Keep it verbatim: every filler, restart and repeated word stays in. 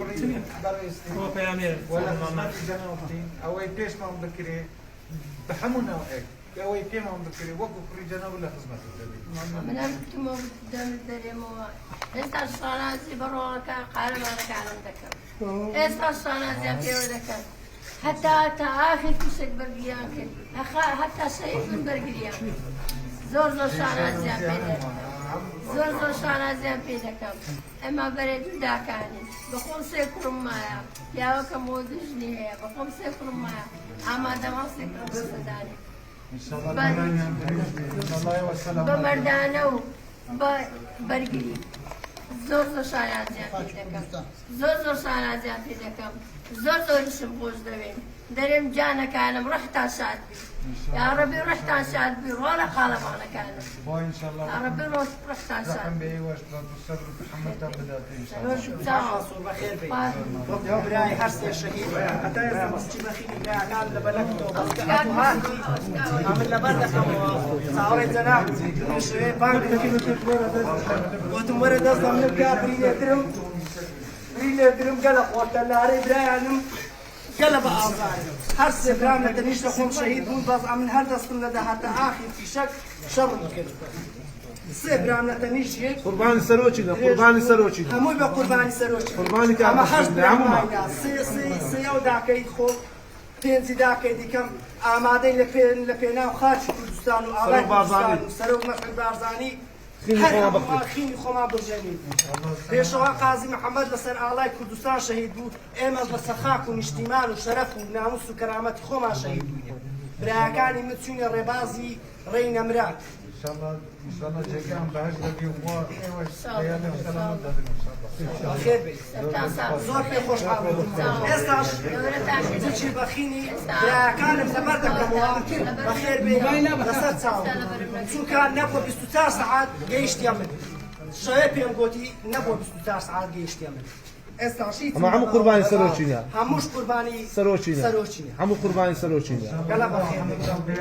بەڕێزترین. بۆ پەیامێ وەلە خزمەتی جەنابتین، ئەوەی پێشمان بکرێ بە هەموو نەوعێک، ئەوەی پێمان بکرێ وەکو کوڕی جەناب لە خزمەتی دەبێت. من هەر گوتمەوە، دەمت دەرێمەوە. ئێستا شانازی بە ڕۆڵەکە قارەمانەکانم دەکەم. ئێستا شانازیان پێوە دەکەم. هەتا تا ئاخر تیشک بەرگریان کرد. هەخا-، هەتا شەهید بوون بەرگریان کرد. زۆر زۆر شانازیان پێ دەکەم. زۆر زۆر شانازیان پێ دەکەم. ئەمە بەرێ دوو داکانی. بە خۆم سێ کوڕم مایە. پیاوەکەم بۆ دوو ژنی هەیە. بە خۆم سێ کوڕم مایە. ئامادەمان سێ کوڕم سەدانی. بە مەردانە و بە بەرگری. زۆر زۆر شانازیان پێ دەکەم. زۆر زۆر شانازیان پێ دەکەم. زۆر زۆریشم خۆش دەوێن. دەرێم جانەکانم ڕەحتان شاد بی. یا ڕەبی ڕەحتان شاد بی، ڕۆڵە قاڵەمانەکانم. یا ڕەبی ڕۆح ڕەحتان شاد بی. وەک ئەو برای هەر سێ شەهید، هەتا ئێستا مەسجی بەخینی براکان لە بەلەکەوە بەس کە هاتوو هاتی ئەمن لەبەر دەکەمەوە. چاوەڕێ جەناب شوێ بانگ دەکەم. گوتم وەرە دەست دەمنم کا بری لێترم، بری لێترم گەلە خۆتە لارەی برایانم. گەلە بە ئازارم. هەر سێ برام لە تەنیشتە خۆم شەهید بوون، بەس ئەمن هەر دەستم نەدا هەتا ئاخیر فیشەک شەڕم کرد. سێ برام لە تەنیشت یەک. قوربانی سەرۆکی نە، قوربانی سەرۆکی نە. هەمووی بە قوربانی سەرۆکی. قوربانی کاک ئەمە هەشت برام هەموومان. سێ، سێ، سێ ئەو داکەیت خۆ، پێنجی داکەیت دیکەم ئامادەی لە پێ-، لە پێناو خاچی کوردستان و ئاڵای سەرۆک بارزانی. کوردستان و سەرۆک مەسعود بارزانی. خینی هەر خۆمان هەموومان بخوێن. خینی خۆمان بڕژێنین. پێشەوا قازی محەممەد لەسەر ئاڵای کوردستان شەهید بوو، ئێمە بەسەر خاک و نیشتیمان و شەرەف و ناموس و کەرامەتی خۆمان شەهید بووین. برایەکانی من چووینە ڕێبازی ڕێی نەمران. ئینشاڵڵا، ئینشاڵڵا جێگەیان بەهەشت دەبی و خوا ئێوەش ئینشاڵڵا. دەیانێ سەلامەت دەبن ئینشاڵڵا. بەخێر بێ. زۆر پێ خۆشحاڵ بووم. ئێستاش جچی بەخینی برایەکانم لەبەر دەکەمەوە. بەخێر بێ لەسەر چاوم. چونکە نەبووە بیست و چوار سەعات گەیشتیە من. شەوێ پێم گوتی نەبووە بیست و چوار سەعات گەیشتیە من. ئێستاشی ئەمە هەموو قوربانی سەرۆکینە. هەمووش قوربانی سەرۆکینە. سەرۆکینە. هەموو قوربانی سەرۆکینە. گەلە بەخێر بێ.